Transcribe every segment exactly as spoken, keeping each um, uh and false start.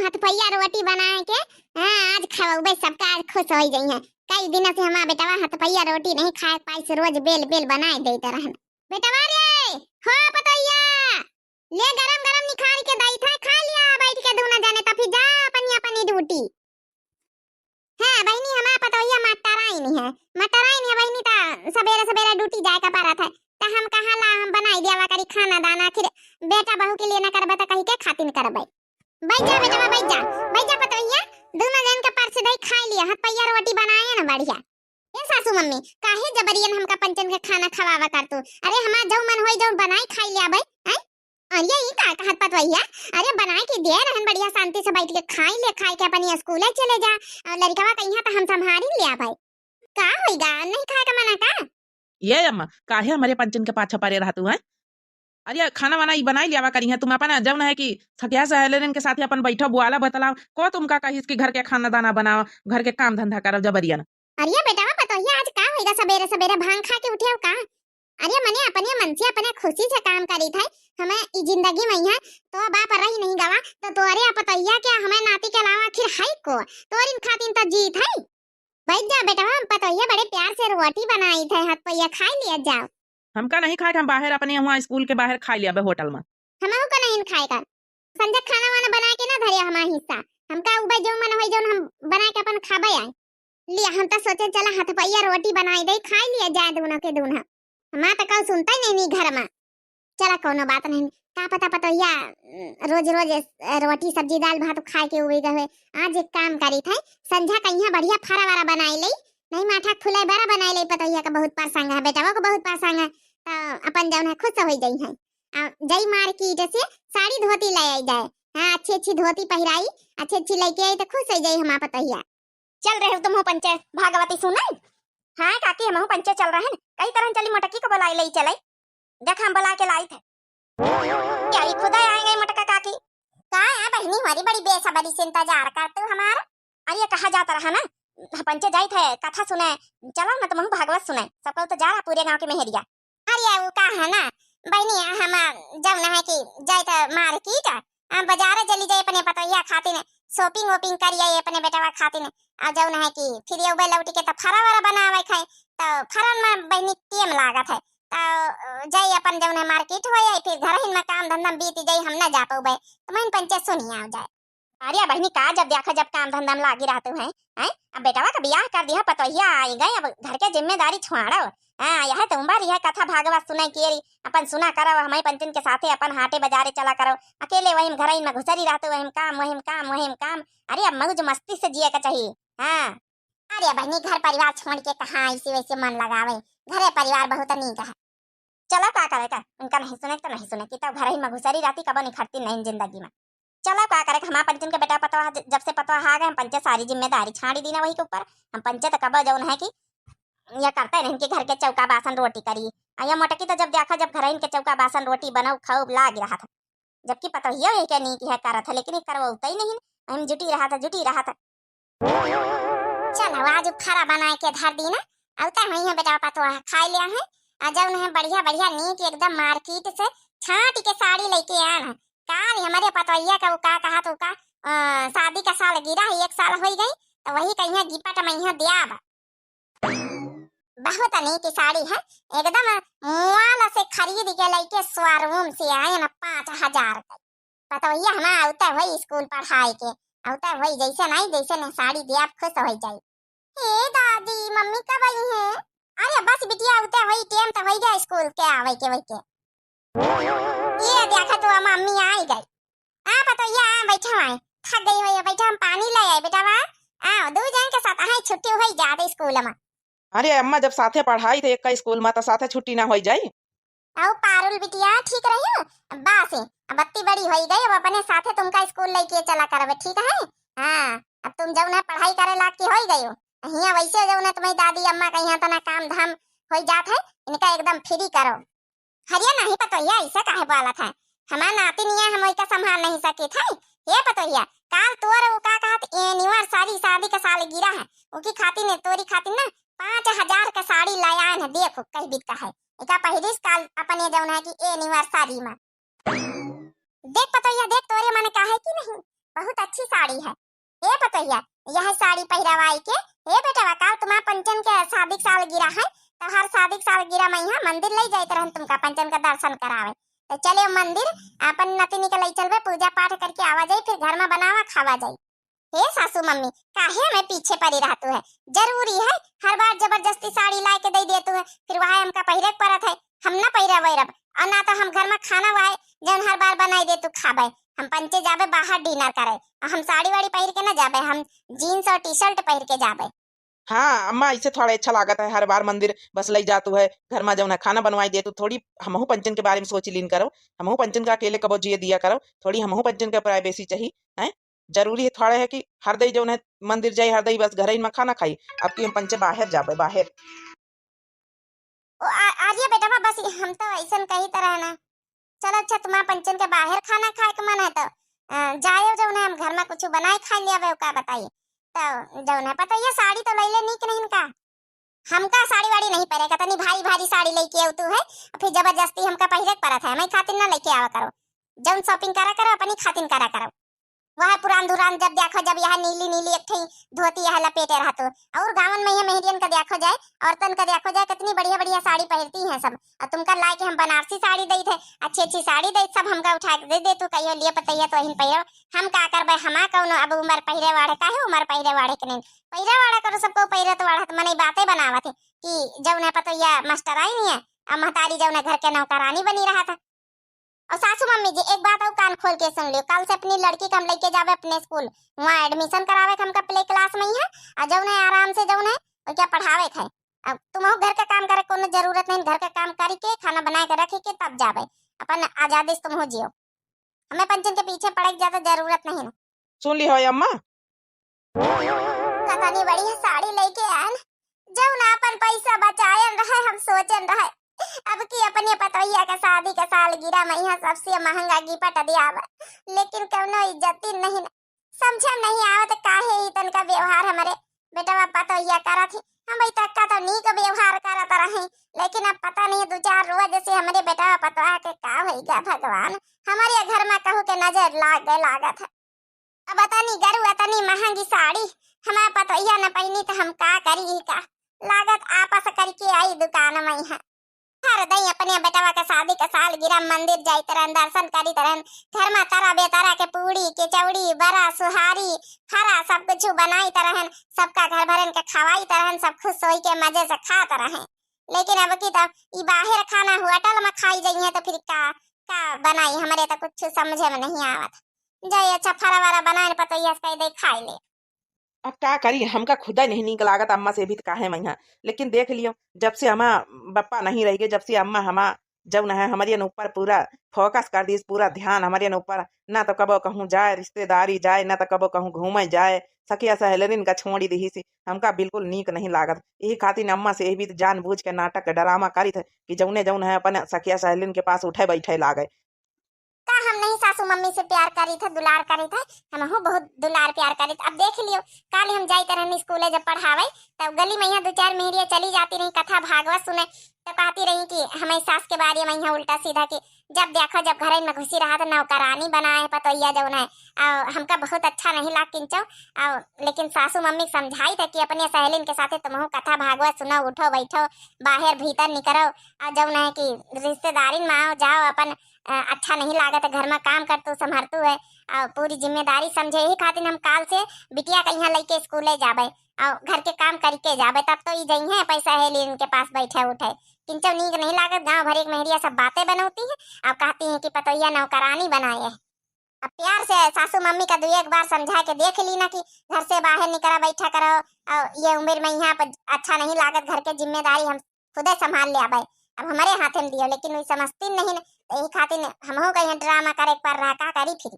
हथपैया रोटी बनाए के, हाँ, आज खवउबे सबका, आज खुश होइ जइहैं। कई दिन से हमार बेटवा हथपैया रोटी नहीं खाए पाइस, रोज बेल बेल बनाए देत रहन। बेटवा रे, हो पतोहिया, ले गरम गरम निखार के दई था, खा लिया बैठ के दूना जाने, तब फिर जा अपनी अपनी ड्यूटी। हाँ बहिनी, हमार पतोहिया मटराइन है, मटराइन है बहिनी, त सबेरे सबेरे ड्यूटी जाए का परत है, त हम कहा ला हम बनाई दियावा करी खाना दाना, फिर बेटा बहू के लिए न करबे त कही के खातिन करबे। बैठ जा बेटवा, बैठ जा, बैठ जा पतोहिया, दूनो जन के परस दई खाई लिया, हथपैया रोटी बनाए न बढ़िया। ए सासू मम्मी, काहे जबरियन हमका पंचन के खाना खवावा कर तू? अरे हमार जौन मन होई जौन बनाई खाई लिया भाई, हैं? अरे ई का कहत पतोहिया? अरे बनाए के दे रहन बढ़िया शांति से बैठ के खाई ले, खाए के अपनी स्कूले चले जा, और लड़कवा कहिया त हम संभारी लिया भाई। का होइगा, नहीं खाए का मना का? ये अम्मा, काहे हमरे पंचन के पाछा परे रहतू हैं? अरे खाना वाना ई बनाई लियावा करी है, तुम अपन जौन है कि सखिया सहेलरन के साथे अपन बैठो, बुआला बतलाओ, को तुमका कहिस कि घर के खाना दाना बनाओ, घर के काम धंधा करो जबरियन। अरे बेटवा पतोहिया, आज का होइगा, सबेरे सबेरे भांग खा के उठे हो का? अरे मने अपने मन से अपने खुशी से काम करी थे, हमें ई जिंदगी में यहाँ तो बाप रही नहीं गवा, तो तोरे आ पतोहिया के हमें नाती के अलावा आखिर है को? तोरिन खातिन तो जीत है। बैठ जा बेटवा, हम पतोहिया बड़े प्यार से रोटी बनाई थे, हथपैया खाई लिया जाओ। हमका नहीं खाए, हम बाहर अपने वहाँ स्कूल के बाहर खाई लिया होटल में। हमहू का नहीं खाए का, संझा खाना वाना बना के ना धरे हमार हिस्सा, हमका उबे जो मन होई जौन हम बना के अपन खाबे आए। लिया हम तो सोचे चला हथपैया रोटी बनाई दे, खाई लिया जाए दूनो के दूना। हमार तो कल सुनता ही नहीं नी घर में। चला कौनो बात नहीं, का पता पतोहिया, उम, रोज रोज, अ, रोटी सब्जी दाल भात खाए के उबे गए। आज एक काम करी थे, संझा कहिया बढ़िया फरा वरा बनाई ले, नहीं माठा फुलाई बरा बनाई ले, पतोहिया का बहुत पसंद है, बेटवा को बहुत पसंद है, तो अपन जौन है खुश हो जाई है। आ, जाई मार्केट से साड़ी धोती ले आई जाए, हाँ अच्छी अच्छी धोती पहिराई, अच्छी अच्छी लेके आई तो खुश हो जाई हमार पतोहिया। चल रहे हो तुम हो पंचे भागवती सुनाई? हाँ काकी, हमहू पंचे चल रहे हैं। कई तरह चली मोटकी को बुलाई ले चले। देख हम बुला के लाई थे। क्या ही खुदा आए गए मोटका काकी। का है बहिनी, हमारी बड़ी बेसब्री से इंतजार करते हो हमारा। अरे कहा जाता रहा ना, पंचे जाई थे कथा सुने, चलो ना तुमहू भागवत सुने। सबको तो जा रहा पूरे गांव के मेहरिया। अरे उ का है ना बहिनी, हम जौन है कि जाए तो मार्केट, आ, बाजारे चली जाए अपने पतोहिया खातिन, shopping वोपिंग करिए अपने बेटवा खातिन। आ जौन है कि फिर ये उबे लौटी के तो फरा वरा बनावे खाए, तो फरन में बहिनी टेम लागत है, तो जाए अपन जौन है मार्केट हो जाए, फिर घर ही में काम धंधा में बीत जाए, हम ना जा पौबे, तो मैं पंचे सुनी आ जाए। अरे बहिनी का जब देखा जब काम धंधा में लागी रहतू है, हैं? अब बेटवा का बियाह कर दिया, पतोहिया आई गए, अब घर के जिम्मेदारी छुआड़ो। हाँ, यह तो उम्र यह कथा भागवत सुनाई के रही, अपन सुना करो, हमारे पंचन के साथे अपन हाटे बाजारे चला करो, अकेले वही में घर में घुसरी रहतू, वही में काम, वही में काम, वही में काम। अरे अब मौज मस्ती से जिए का चाहिए। हाँ। अरे बहिनी घर परिवार छोड़ के कहाँ ऐसे वैसे मन लगावे, घरे परिवार बहुत नीक है। चला का करे का, उनका नहीं सुने तो नहीं सुने, कि तब घर ही में घुसरी रहती, कबो निखरती नहीं जिंदगी में। चला का करे, हमार पंचन के बेटा पतवा, ज-, जब से पतवा आ गए, हम पंचे सारी जिम्मेदारी छाड़ी दी ना वही के ऊपर। हम पंचे तो कबो जौन है कि ये करते नहीं कि घर के चौका बासन रोटी करी। आ ये मोटकी तो जब देखा, जब घर इनके चौका बासन रोटी बनाऊ खाऊ लाग रहा था, जबकि पतोहियो यही के नीक है करत है, लेकिन ये करवौते ही नहीं, हम जुटी रहा था, जुटी रहा था। चलो, आज फरा बनाए के धर दी ना, अउते हुई है बेटा पतोह खाई लिया है। आ जौन है बढ़िया बढ़िया नीक एकदम मार्केट से छांट के साड़ी लेके आन है। काल हमारे पतोहिया का वो का कहा तो का, अ, शादी का साल गिरा है, एक साल होई गई, तो वही कहिया गिफ्ट में यहाँ दिया बा। बहुत नीक साड़ी है, एकदम मॉल से खरीद के लेके शोरूम से आए ना, पाँच हजार का। पतोहिया हमार अउते होई स्कूल पढ़ाई के, अउते होई जैसे नहीं जैसे ने साड़ी दिया खुश हो जाई। हे दादी, मम्मी कब आई है? अरे बस बिटिया, अउते होई, टाइम तो होई गया स्कूल के आवे के, वही के। ये देखा तो मम्मी आई गई। आ पतोहिया, आ बैठा हुआ है, थक गई हो, बैठा हम पानी ले आए बेटा, वाह। आओ, दो जन के साथ आई छुट्टी होई जाते स्कूल में। अरे अम्मा, जब साथे पढ़ाई थे एक का स्कूल में तो साथे छुट्टी ना होई जाई। आओ पारुल बिटिया, ठीक रही हो? बासे, अब अत्ती बड़ी होई गई, अब अपने साथे तुमका स्कूल लेके चला करबे, ठीक है? हाँ, अब तुम जौन है पढ़ाई करे लाग की होई गई हो, हियाँ वैसे जौन है तुम्हारी दादी अम्मा का यहाँ तना काम धाम होई जात है, इनका एकदम फ्री करो। हरिया नहीं पतोहिया, ऐसे काहे बोलत है? हमार नातिन ये हम ओइका संभाल नहीं सकित है। हे पतोहिया, काल तोर वो का कहत एनिवर्सरी, शादी का सालगिरह है, ओकी खातिर ने तोरी खातिर ना पाँच हजार का साड़ी लायान है। देखो कई बिकता है, एका पहिरिस काल अपने जौन है कि एनिवर्सरी में। देख पतोहिया, देख तोरे मन का है कि नहीं, बहुत अच्छी साड़ी है। हे पतोहिया, यह साड़ी पहिरावाई के, हे बेटवा, काल तुम्हार पंचन के शादी के सालगिरह है, तो हर शादी के सालगिरह में यहाँ मंदिर लई जाइत रहन तुमका पंचन का दर्शन करावे। तो चले मंदिर अपन नतिनी के लई चलबे, पूजा पाठ करके आवा जाई, फिर घर में बनावा खावा जाई। हे सासू मम्मी, काहे हमें पीछे पड़ी रहतू है? जरूरी है हर बार जबरदस्ती साड़ी लाए के दे देतू है, फिर वह हमका पहिरे के पड़त है, हम ना पहिरा वैरब, और ना तो हम घर में खाना वह जौन हर बार बनाई देतू खाबे। हम पंचे जाबे बाहर डिनर करे, और हम साड़ी वाड़ी पहिर के ना जाबे, हम जीन्स और टी शर्ट पहिर के जाबे। हाँ अम्मा, ऐसे थोड़ा अच्छा लागत है, हर बार मंदिर बस लई जातू है, घर में जौन है खाना बनवाई देतू, थोड़ी हमहू पंचन के बारे में सोच लीन करो, हमहू पंचन का अकेले कबो जिए दिया करो, थोड़ी हमहू पंचन के प्राइवेसी चाहिए, हैं? जरूरी है थोड़ा है कि हर दई जौन है मंदिर जाई, हर दई बस घर में खाना खाई। अब की हम पंचे बाहर जाबे, बाहर। ओ आ, आर्य बेटवा, बस हम तो ऐसन कही तरह ना। चलो अच्छा, तुम्हार पंचन के बाहर खाना खाए के मन है तो अ, जाए जौन है हम घर में कुछ बनाए खा लिया, का बताई। तो जौन है पतोहिया साड़ी तो लैले नीक नहीं का, हमका साड़ी वाड़ी नहीं पहरे का, तनी भारी भारी साड़ी लेके आऊ तू है, फिर जबरदस्ती हमका पहिरे के पड़त है, मैं खातिर ना लेके आवा करो। जौन शॉपिंग करा करो अपनी खातिर करा करो। वह पुरान धुरान जब देखो, जब यह नीली नीली एक ठे धोती यह लपेटे रहतू, और गावन में यह मेहरियन का देखो जाए, औरतन का देखो जाए, कितनी बढ़िया बढ़िया साड़ी पहनती हैं सब। और तुमका लाए के हम बनारसी साड़ी दई थे, अच्छी अच्छी साड़ी दई, सब हमका उठा के दे दे तू, कहियो लिए पतैया तो अहिन पहिरो। हम का करबे, हमा कौनो अब उम्र पहिरे वाढ़े, काहे उम्र पहिरे वाढ़े के नहीं पहिरे वाढ़े करो, सबको पहिरे तो वाढ़त मनई बातें बनावत है कि जौन है पतैया मास्टर आई नहीं है, अब महतारी जौन है घर के नौकरानी बनी रहा था। और सासू मम्मी जी, एक बात और कान खोल के सुन लियो, कल से अपनी लड़की के हम लेके जावे अपने स्कूल, वहाँ एडमिशन करावे के हमका प्ले क्लास में ही है। और जौन है आराम से जौन है और क्या पढ़ावे के है। अब तुमहू घर का काम करे कोनो जरूरत नहीं, घर का काम करके खाना बना के रखे के तब जावे, अपन आजादी से तुमहू जियो। हमें पंचन के पीछे पड़े के ज्यादा जरूरत नहीं ना। सुन ली हो अम्मा, कतनी बढ़िया साड़ी लेके आन, जौन आपन पैसा बचायन रहे, हम सोचन रहे, अब की अपने पतोहिया के शादी के सालगिरह में यहाँ सबसे महंगा गिफ्ट दियावे, लेकिन कौनो इज्जती नहीं, समझे में नहीं आवत काहे ई तनका व्यवहार हमरे बेटवा पतोहिया करत ही। हम भाई तक्का तो नीक व्यवहार करत रही, लेकिन अब पता नहीं दो चार रोज से हमरे बेटवा पतोहिया के का होइगा भगवान, हमारे घर में कहू के नजर लाग गए लागत है। अब अतनी गरु, अतनी महंगी साड़ी हमार पतोहिया न पहिनी त हम का करी ई का? लागत आपस करके आई दुकान में है। हर दई अपने बेटवा के शादी के सालगिरह मंदिर जाइत रहन, दर्शन करीत रहन, घर में तरह बेतरह के पूड़ी, कचौड़ी, बरा, सुहारी, फरा सब कुछ बनाइत रहन, सबका घर भरन के खवाइत रहन, सब खुश होई के मजे से खात रहे। लेकिन अब की तब ई बाहर खाना होटल में खाई जाइए तो फिर का, का बनाई, हमरे तो कुछ समझे में नहीं आवत। जाई अच्छा फरा वरा बनाए पतोहिया से कह दे खाई ले। अब का करी, हमका खुदा नहीं नीक लागत अम्मा से भी त काहे मैहा। लेकिन देख लियो, जब से हमा बप्पा नहीं रह गए, जब से अम्मा हमा जौन है हमरियन ऊपर पूरा फोकस कर दीस, पूरा ध्यान हमरियन ऊपर, ना तो कबो कहूँ जाए रिश्तेदारी जाए, ना तो कबो कहूँ घूमे जाए, सखिया सहेलरिन का छोड़ी दीस। हमका बिल्कुल नीक नहीं लागत। यही खातिर अम्मा से यही भी जानबूझ के नाटक ड्रामा करी थे कि जौने जौन है अपन सखिया सहेलिन के पास उठे बैठे लागे। का हम नहीं सासू मम्मी से प्यार करी थे, दुलार करी थे? हमहू बहुत दुलार प्यार करी थे। अब देख लियो, काल हम जाइत रहन स्कूले जब पढ़ावे, तब गली में यहाँ दो चार मेहरिया चली जाती रही कथा भागवत सुने, तो कहती रही कि हमारी सास के बारे में यहाँ उल्टा सीधा कि जब देखो जब घर में घुसी रहा तो नौकरानी बनाए पतोहिया जौन है, और हमका बहुत अच्छा नहीं लाग किंचो। और लेकिन सासू मम्मी के समझाई थे कि अपने सहेलिन के साथे तुमहू कथा भागवत सुनो, उठो बैठो, बाहर भीतर निकरो, और जौन है कि रिश्तेदारिन में आओ जाओ, अपन अ, अच्छा नहीं लागत है, घर में काम करतू संभरतू है, और पूरी जिम्मेदारी समझे। यही खातिर हम काल से बिटिया के यहाँ लेके स्कूले जाबे और घर के काम करके जाबे, तब तो ई जइहे पैसा है लिए इनके पास बैठे उठे। किंचो नीक नहीं लागत, गाँव भर एक मेहरिया सब बातें बनौती है, अब कहती हैं कि पतोहिया नौकरानी बनाए है। अब प्यार से सासू मम्मी का दो एक बार समझा के देख ली ना कि घर से बाहर निकला बैठा करो, और ये उम्र में यहाँ पर अच्छा नहीं लागत, घर के जिम्मेदारी हम खुदे संभाल ले आबे, अब हमारे हाथे में दियो, लेकिन वही समझती नहीं न, तो यही खातिर हमहू का यहाँ ड्रामा करे के पड़ रहा, का करी फिर?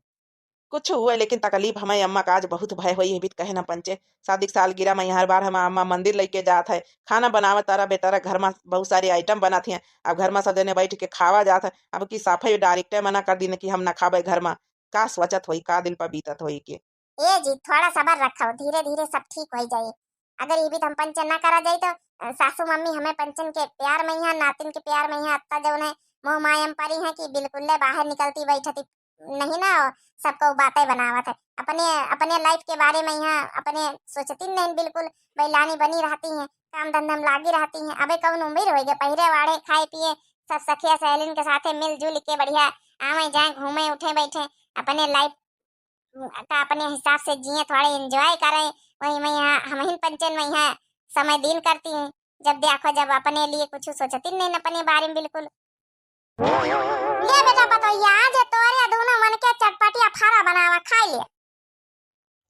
कुछ हुए, लेकिन तकलीफ हमें अम्मा का आज बहुत भय हुई है, भी तो कहे ना पंचे, शादी के सालगिरह में हर बार हम अम्मा मंदिर लेके जात है, खाना बनावत तारा बेतारा, घर में बहुत सारी आइटम बनत हैं, अब घर में सब जने बैठ के खावा जात है, अब की साफे डायरेक्टे मना कर दीन कि हम ना खाबे घर में। का सोचत होई, का दिल पर बीतत होई के? ए जी, थोड़ा सबर रखो, धीरे धीरे सब ठीक हो जाए। अगर ये भी हम पंचे ना करा जाए तो अ, सासू मम्मी हमें पंचन के प्यार में यहाँ, नातिन के प्यार में यहाँ अत्ता जौन है मोह माया में परी हैं कि बिल्कुल ले बाहर निकलती बैठती नहीं ना, सबको बातें बनावत है। अपने, अपने life के बारे में यहाँ अपने सोचती नहीं बिल्कुल, बैलानी बनी रहती हैं, काम धंधा में लागी रहती हैं। अबे कौन उम्र होइगे, पहिरे वाड़े, खाए पिए, सब सखिया सहेलिन के साथे मिलजुल के बढ़िया आवे जाए, घूमे उठे बैठे, अपने life का अपने हिसाब से जिए, थोड़े enjoy करें, वही में यहाँ हमहिन पंचन में यहाँ समय दिन करती हैं। जब देखो जब अपने लिए कुछ सोचती नहीं अपने बारे में बिल्कुल। ये बेटा पतोहिया, आज तोरे दोनों मन के चटपटिया फारा बनावा, खाई ले।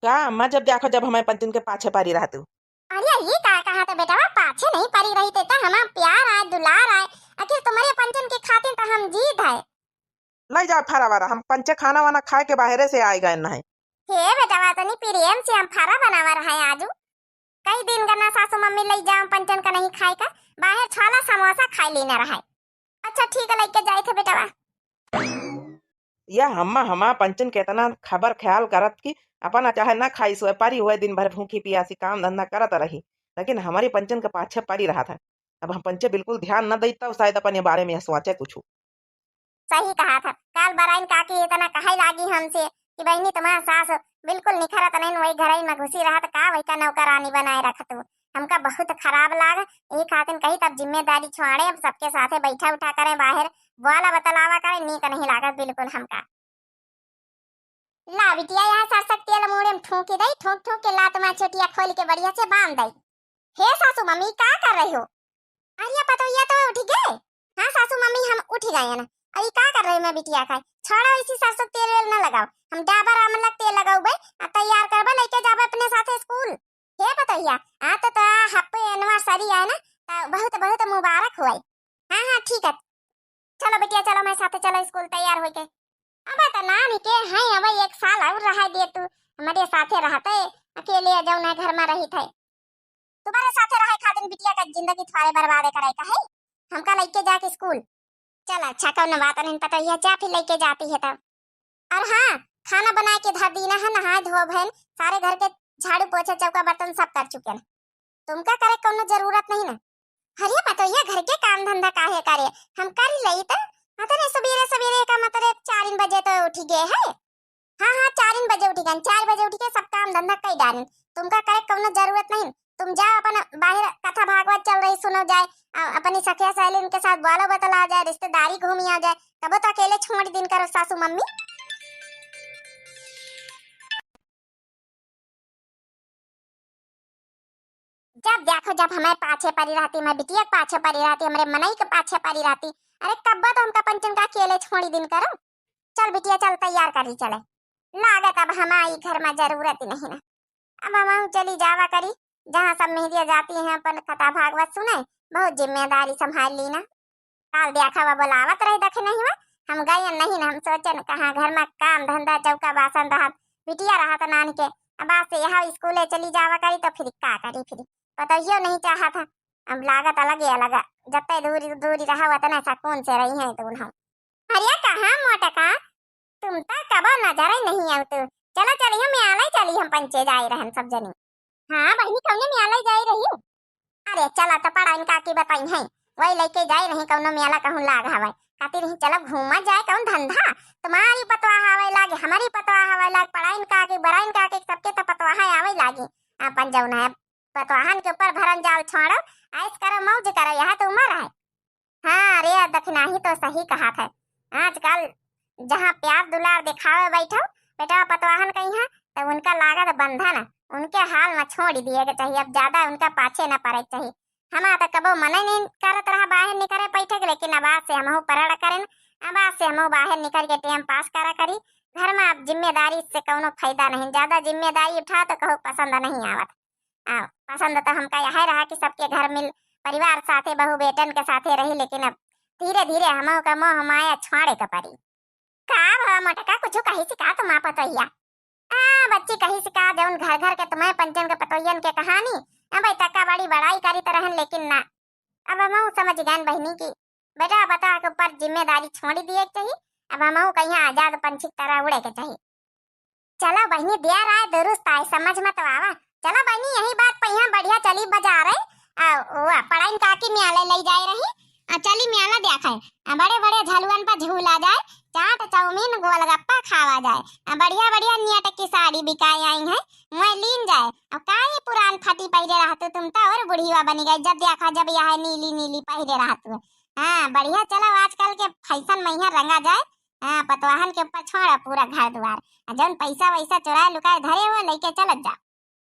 का अम्मा, जब देखो जब हमें पंचन के पाछे परी रहतू। अरे ये का कहा थे बेटवा, पाछे नहीं परी रही थे, तो हमार प्यार आए, दुलार आए, आखिर तुम्हारे पंचन के खातिर तो हम जीत है। ले जाओ फारा वारा, हम पंचे खाना वाना खाए के बाहरे से आए गए नहीं। हे बेटवा, तनी प्रेम से हम फारा बनावा रहा है आजू। कई दिन का ना सासू मम्मी ले जाओ पंचन का नहीं खाए का, बाहर छोला समोसा खाए लेना रहा है। अच्छा ठीक है, लेके जाए थे बेटवा। या हम्मा, हमार पंचन के इतना खबर ख्याल करत कि अपना चाहे ना खाई सोए पारी हुए, दिन भर भूखी पियासी काम धंधा करत रही, लेकिन हमारी पंचन के पाछे पड़ी रहा था। अब हम पंचे बिल्कुल ध्यान न देता, शायद अपने बारे में सोचे कुछ। सही कहा था, काल बराइन काकी इतना कहे लागी हमसे कि बहनी तुम्हार सास बिल्कुल निखरत नहीं, वही घर में घुसी रहत का, वही का नौकरानी बनाए रखत हो। हमका बहुत खराब लाग, यही खातिर कही तब जिम्मेदारी छोड़े, अब सबके साथे बैठा उठा करें बाहर, बोला बतलावा करें, नीक नहीं लागत बिल्कुल हमका। ला बिटिया, यहाँ सरसक तेल मूड़े में ठोंकी दई, ठोंक ठोंक के लात में चोटिया खोल के बढ़िया से बांध दई। हे सासू मम्मी, का कर रही हो? अरे पतोहिया तो उठ गए। हाँ सासू मम्मी, हम उठ गए हैं ना। अरे का कर रही मैं बिटिया खाए? छोड़ो, इसी सरसों तेल वेल न लगाओ, हम डाबर आमला के तेल लगाओ बे, आ तैयार करबे, लेके जाबे अपने साथे स्कूल। हे पतोहिया, आ तो, तो happy anniversary है ना, तो बहुत बहुत मुबारक हुआ। हाँ हाँ ठीक है, चलो बिटिया चलो, मैं साथे चलो स्कूल तैयार होके। अब तो नानी के हैं, अब एक साल और रहा दे तू, हमारे साथे रहते, अकेले जौन है घर में रही थे। तुम्हारे साथे रहे खातिर बिटिया का जिंदगी थोड़े बर्बाद करे का है, हमका लेके जाके स्कूल। चल अच्छा, कौनो बात नहीं, पता ही है, जा फिर लेके जाती है तब। और हाँ, खाना बना के धर दीना है, नहाए धोब है, सारे घर के झाड़ू पोछा चौका बर्तन सब कर चुके हैं, तुमका करे कौनो जरूरत नहीं ना। अरे पतोहिया, घर के काम धंधा काहे करे, हम कर ही लई त। अतने सबेरे सबेरे का मतलब चार बजे तो उठ गए है। हाँ हाँ, चार बजे उठ गए, चार बजे उठ के सब काम धंधा कर डालें, तुमका करे कौनो जरूरत नहीं। तुम जाओ अपन बाहर कथा भागवत चल रही सुनो जाए, आ, अपनी सखिया सहेलिन के साथ बोलो बतला जाए, रिश्तेदारी घूमी आ जाए, तब तो अकेले छोड़ दिन करो सासू मम्मी। जब देखो जब हमारे पाछे पड़ी रहती, हमारे बिटिया के पाछे पड़ी रहती, हमारे मनई के पाछे पड़ी रहती। अरे कब्बो तो हमका पंचन का अकेले छोड़ी दिन करो। चल बिटिया चल, तैयार करी चले। लागत अब हमारी घर में जरूरत ही नहीं ना। अब हम चली जावा करी, जहाँ सब मेहरिया जाती हैं अपन कथा भागवत सुने, बहुत जिम्मेदारी संभाल ली ना। काल देखा हुआ बोलावत रही, देखे नहीं हुआ, हम गए नहीं ना, हम सोचन कहाँ घर में काम धंधा चौका बासन रहत, बिटिया रहत नान के। अब आज से यहाँ स्कूले चली जावा करी तो फिर का करी, फिर पतोहियो नहीं चाहत है। अब लागत अलग ही अलग, जत्ते दूरी दूरी रहा उतने सुकून से रही है तो उन्हें। अरे कहाँ मोटका, तुम तो कबो नजर ही नहीं आवत। चला चली हम म्याले चली, हम पंचे जाए रहन सब जनी। हाँ बहनी, कौने म्याले जाए रही हो? अरे चला तो पड़ाइन काकी बताई हैं, वही लेके जाए रही, कौनो म्याला कहूँ लाग हवे, खातिर ही चलो घूमा जाए, कौन धंधा, तुम्हारी पतवाह आवे लागे, हमारी पतवाह आवे लाग, पड़ाइन काकी बराइन काकी सबके तो पतवाह आवे लागी। अपन जौन है पतवाहन के ऊपर भरन जाल छोड़ो, ऐश करो मौज करो, यह तो उम्र है। हाँ रे, दखिनाही तो सही कहा थे। आजकल जहाँ प्यार दुलार दिखावे बैठो बेटा पतवाहन कहीं है, तो उनका लागत बंधन उनके हाल में छोड़ दिए के चाहिए। अब ज्यादा उनका पाछे न पड़े के चाहिए। हमारा तो कबो मन ही नहीं करत रहा बाहर निकले बैठे के, लेकिन अब आज से हमहू प्रण करें, अब आज से हमहू बाहर निकल के टाइम पास करा करी। घर में अब जिम्मेदारी से कौनो फायदा नहीं, ज्यादा जिम्मेदारी उठा तो कहू पसंद नहीं आवत। आ, पसंद तो हमका यह रहा कि सबके घर मिल परिवार साथे बहू बेटन के साथे रही, लेकिन अब धीरे धीरे हमहू का मोह माया छोड़े के पड़ी। का भवा मोटका, कुछ कही सी का तुम पतोहिया? आ बच्ची, कही सी का, जौन घर घर के तुम्हें पंचन के पतोहियन के कहानी, अब तक का बड़ी बड़ाई करी तो रहन, लेकिन ना, अब हमहू समझ गए बहनी की बेटा बता के ऊपर जिम्मेदारी छोड़ी दिए के चाहिए। अब हमहू कहीं आजाद पंछी की तरह उड़े के चाहिए। चलो बहनी, देर आए दुरुस्त आए, समझ में तो आवा। चलो बहनी, यही बात पे यहाँ बढ़िया चली बाजार है। आ, वो पड़ाइन काकी म्याले ले जाए रही, आ चली मेला देखे, आ बड़े बड़े झलुअन पर झूला जाए, चाट चाउमीन गोलगप्पा खावा जाए, आ बढ़िया बढ़िया नेट की साड़ी बिकाए आई है, मैं लीन जाए। अब काहे पुरान फटी पहिरे रहतू, तुम तो और बुढ़िया बनी गई। जब देखा जब यह नीली नीली पहिरे रहतू। हाँ बढ़िया, चलो आजकल के फैशन में यहाँ रंगा जाए। हाँ पतवाहन के ऊपर छोड़ पूरा घर द्वार, आ जौन पैसा वैसा चुराए लुकाए धरे हो लेके चलत जा।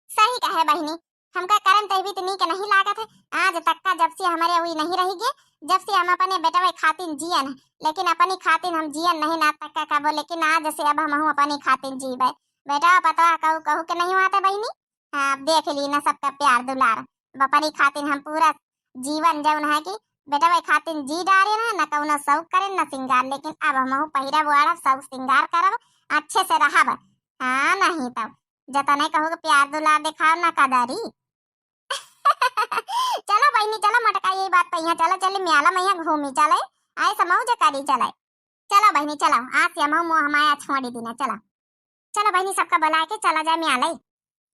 सही कहे बहिनी, हमका करम तहबीत नीक नहीं लागत है। आज तक का जब से हमरे उई नहीं रही गे, जब से हम अपने बेटवे खातिन जियन है, लेकिन अपनी खातिन हम जियन नहीं ना तक का कबो, लेकिन आज से अब हमहू अपनी खातिन जीबे। बेटवा पतवा कहू कहू के नहीं आते बहिनी। हाँ, अब देख ली ना सबका प्यार दुलार। अब अपनी खातिन हम पूरा जीवन जौन है कि बेटवे खातिन जी डारे ना, न कौनो शौक करे न सिंगार, लेकिन अब हमहू पहिरब ओढ़ब, शौक सिंगार करब, अच्छे से रहब। हाँ नहीं तो जतने कहू के प्यार दुलार दिखाओ ना कदरी। चलो बहिनी चलो, मटका यही बात पे यहाँ चलो, चली मेला में यहाँ घूमी चले, आए समौज करी चले। चलो बहिनी चलो, आज से हमहू मोह माया छोड़ी दीना, चलो। चलो बहिनी सबका बुला के चला जाए मेला।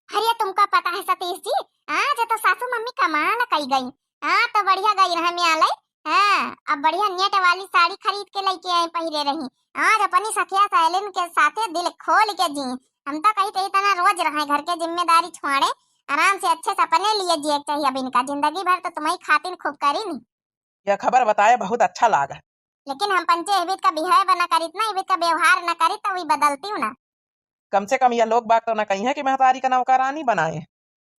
अरे तुमका पता है सतीश जी, आज तो सासू मम्मी कमाल कई गई। हाँ तो बढ़िया गई रहे मेला। हाँ अब बढ़िया नेट वाली साड़ी खरीद के लेके आई पहिरे रही। आज अपनी सखिया सहेलिन के साथे दिल खोल के जी। हम तो कही थे इतना रोज रहे, घर के जिम्मेदारी छोड़े, आराम से अच्छे से अपने लिए जिए के चाहिए। अब इनका जिंदगी भर तो तुम्हारी खातिन खूब करी नी। यह खबर बताए बहुत अच्छा लागा। लेकिन हम पंचे एहबित का बिहेव न करित ना, एहबित का व्यवहार न करित तो वही बदलती हूँ ना। कम से कम यह लोग बाग तो न कही है कि महतारी का नौकरानी बनाए।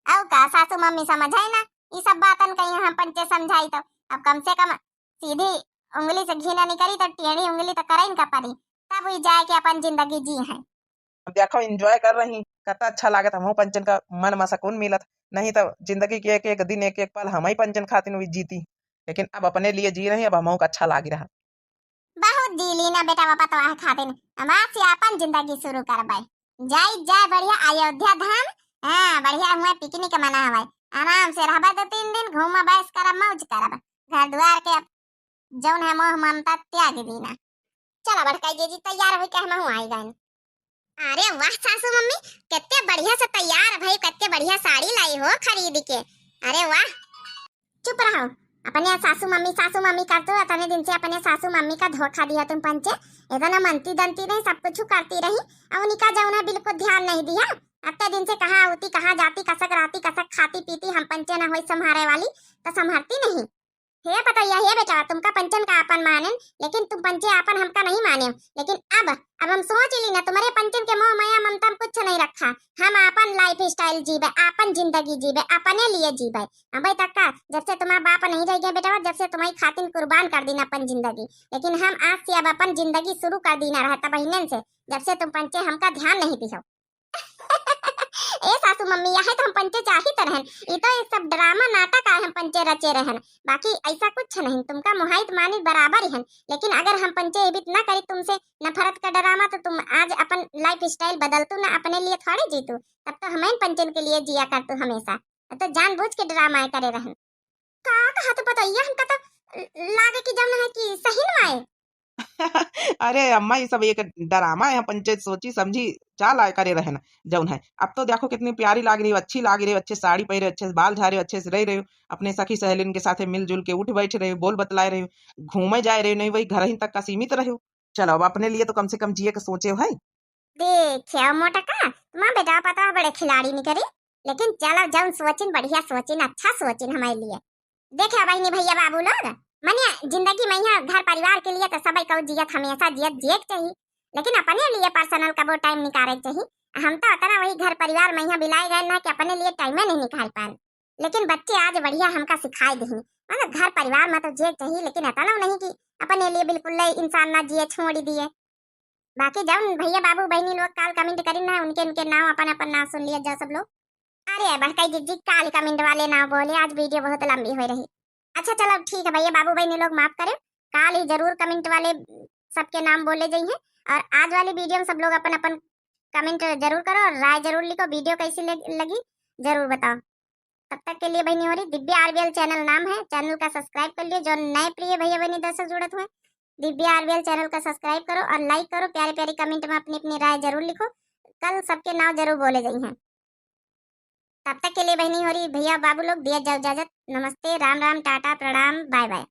अउ का सासू मम्मी समझाई ना, ई सब बातन कही हम पंचे समझाई तो। अब कम से कम सीधी उंगली से घी ना निकरी तो टेढ़ी उंगली तो करइन का परी, तब वही जाए के अपन जिंदगी जी है। अब देखो एंजॉय कर रही, कतना अच्छा लागत, हमहू पंचन का मन मा सकून मिलत। नहीं तो जिंदगी के एक एक दिन एक एक पल हम ही पंचन खातिन हुई जीती, लेकिन अब अपने लिए जी रही, अब हमहू का अच्छा लागी रहा। बहुत जी ली ना बेटा बापा तो आह खातिन, अब आज से अपन जिंदगी शुरू करबे। जाई जाए बढ़िया अयोध्या धाम, हाँ बढ़िया हुए पिकनिक मनावे, आराम से रहबे दो तीन दिन, घूमब ऐश करब मौज करब, घर द्वार के जौन है मोह ममता त्याग दीना। चला बड़काई जीजी तैयार होई के हमहू आई गइन। अरे वाह सासू मम्मी, कितने बढ़िया से तैयार भई, कितने बढ़िया साड़ी लाई हो खरीद के। अरे वाह। चुप रहो, अपने सासू मम्मी सासू मम्मी करते हो, इतने दिन से अपने सासू मम्मी का धोखा दिया तुम पंचे। इतना मनती दंती नहीं, सब कुछ करती रही, अब उनका जौन है बिल्कुल ध्यान नहीं दिया। अतने दिन से कहाँ होती कहाँ जाती, कसक रहती कसक खाती पीती, हम पंचे ना होई संभारे वाली तो संभारती नहीं। हे पतोहिया, हे बेटा, तुमका पंचन का आपन मानेन, लेकिन तुम पंचे आपन हमका नहीं माने। लेकिन अब, अब हम सोच ली ना, तुम्हारे पंचन के मोह माया ममता में कुछ नहीं रखा। हम आपन लाइफ स्टाइल जीबे, आपन जिंदगी जीबे, अपने लिए जीबे। अबे तक का, जब से तुम्हारा बाप नहीं रह गया बेटा, जब से तुम्हारी खातिन कुर्बान कर दीना अपन जिंदगी, लेकिन हम आज से अब अपन जिंदगी शुरू कर दीना रहता बहिनन से, जब से तुम पंचे हमका ध्यान नहीं दिहो। ए सासू मम्मी, यह तो हम पंचे चाहित रहन, ई तो ये सब ड्रामा नाटक आए हम पंचे रचे रहन, बाकी ऐसा कुछ नहीं। तुमका मोहाइत मानित बराबर ही हन, लेकिन अगर हम पंचे एबित ना करी तुमसे नफरत का ड्रामा तो तुम आज अपन लाइफ स्टाइल बदलतू ना, अपने लिए थोड़े जीतू। तब तो हमें पंचन के लिए जिया करतू हमेशा, तो जानबूझ के ड्रामा करे रहन। का कहत पतैया, हमका तो लागे कि जौन है कि सही न आए। अरे अम्मा, ये सब एक ड्रामा है, पंचे सोची समझी चाल आए करे रहन। जौन है, अब तो देखो कितनी प्यारी लाग रही हो, अच्छी लाग रही हो, अच्छे साड़ी पहरे, अच्छे से बाल झारे, अच्छे से रह रहे हो, अपने सखी सहेलिन के साथे मिलजुल के उठ बैठ रहे हो, बोल बतलाए रहे हो, घूमे जाए रहे हो, नहीं वही घर ही तक का सीमित रहे हो। चलो अब अपने लिए तो कम से कम जिए के सोचे हो है। देखियो मोटका, तुम्हारा बेटा पता है बड़े खिलाड़ी निकरी, लेकिन चलो जौन सोचिन बढ़िया सोचिन, अच्छा सोचिन हमारे लिए। देखियो बहिनी भैया बाबू लोग, मने जिंदगी में यहाँ घर परिवार के लिए तो सबई कऊ जियत हमेशा जियत जिए के चाहिए, लेकिन अपने लिए पर्सनल कबो टाइम निकाले के चाहिए। हम तो अतना वही घर परिवार में यहाँ बिलाए गए ना कि अपने लिए टाइम नहीं निकाल पाए। लेकिन बच्चे आज बढ़िया हमका सिखाए दही, मतलब घर परिवार में तो जिए के चाहिए, लेकिन अतना नहीं कि अपने लिए बिल्कुल ले इंसान ना जिए छोड़ दिए। बाकी जौन भैया बाबू बहिनी लोग काल कमेंट करी ना, उनके उनके नाम अपन अपन नाम सुन लिया जा सब लोग। अरे बड़काई जीजी, काल कमेंट वाले ना बोले, आज वीडियो बहुत लंबी हो रही। अच्छा चलो ठीक है भैया बाबू बहिनी लोग माफ करें, काल ही जरूर कमेंट वाले सबके नाम बोले जाइए। और आज वाली वीडियो में सब लोग अपन अपन कमेंट जरूर करो और राय जरूर लिखो, वीडियो कैसी लग-, लगी जरूर बताओ। तब तक के लिए बहिनी हो रही दिव्या आरबीएल चैनल नाम है, चैनल का सब्सक्राइब कर लियो। जो नए प्रिय भैया बहिनी दर्शक जुड़त हुए, दिव्या आरबीएल चैनल का सब्सक्राइब करो और लाइक करो, प्यारे प्यारे कमेंट में अपनी अपनी राय जरूर लिखो, कल सबके नाम जरूर बोले जाइए। तब तक के लिए बहिनी हो रही भैया बाबू लोग दिया जाओ इजाजत। नमस्ते, राम राम, टाटा, प्रणाम, बाय बाय।